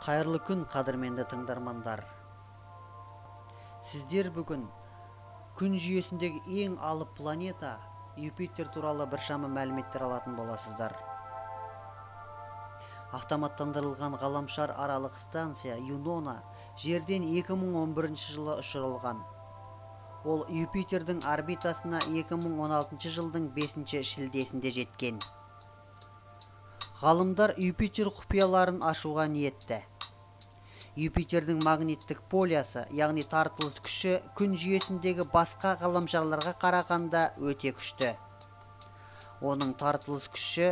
Қайырлы күн, қадірменді тыңдармандар. Сіздер бүгін күн жүйесіндегі ең алып планета Юпитер туралы біршама мәліметтер алатын боласыздар. Автоматтандырылған ғаламшар аралық станция Юнона жерден 2011 жылы ұшырылған. Ол Юпитердің орбитасына 2016 жылдың 5 шілдесінде жеткен. Ғалымдар Юпитер құпияларын ашуға ниетті. Юпитердің магниттік полюсы, яғни тартылыс күші, күн жүйесіндегі басқа ғаламшарларға қарағанда өте күшті. Оның тартылыс күші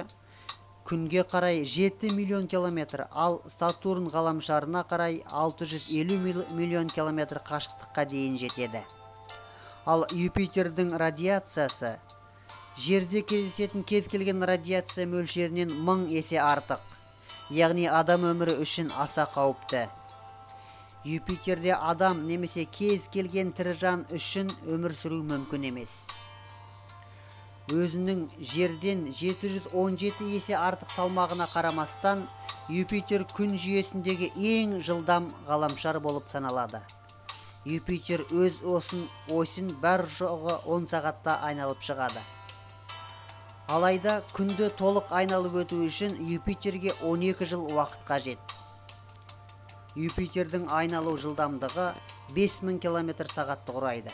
күнге қарай 7 миллион километр, ал Сатурн ғаламшарына қарай 650 миллион километр қашықтыққа дейін жетеді. Ал Юпитердің радиациясы жерде кездесетін кез келген радиация мөлшерінен 1000 есе артық, яғни адам өмірі үшін аса қауіпті. Юпитерде адам немесе кез келген тірі жан үшін өмір сүру мүмкін емес. Өзінің жерден 717 есе артық салмағына қарамастан, Юпитер күн жүйесіндегі ең жылдам ғаламшар болып саналады. Юпитер өз осін бар жоғы 10 сағатта айналып шығады. Алайда күнді толық айналып өту үшін Юпитерге 12 жыл уақыт қажет. Юпитердің айналу жылдамдығы 5000 км сағатты құрайды.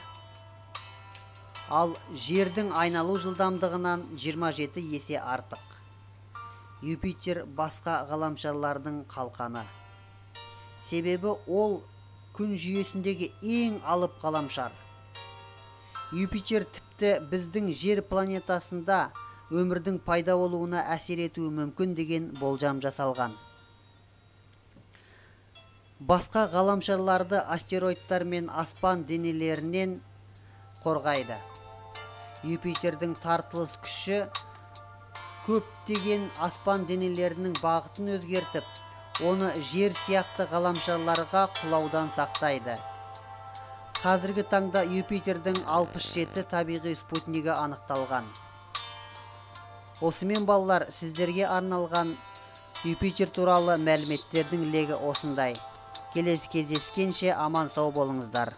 Ал жердің айналу жылдамдығынан 27 есе артық. Юпитер басқа ғаламшарлардың қалқаны. Себебі ол күн жүйесіндегі ең алып ғаламшар. Юпитер тіпті біздің жер планетасында өмірдің пайда болуына әсер етуі мүмкін деген болжам жасалған. Басқа ғаламшарларды астероидтар мен аспан денелерінен қорғайды. Юпитердің тартылыс күші көптеген аспан денелерінің бағытын өзгертіп, оны жер сияқты ғаламшарларға құлаудан сақтайды. Қазіргі таңда Юпитердің 67 табиғи спутнигі анықталған. Осымен, балалар, сіздерге арналған Юпитер туралы мәліметтердің легі осындай. Келесі кездескенше аман сау болыңыздар.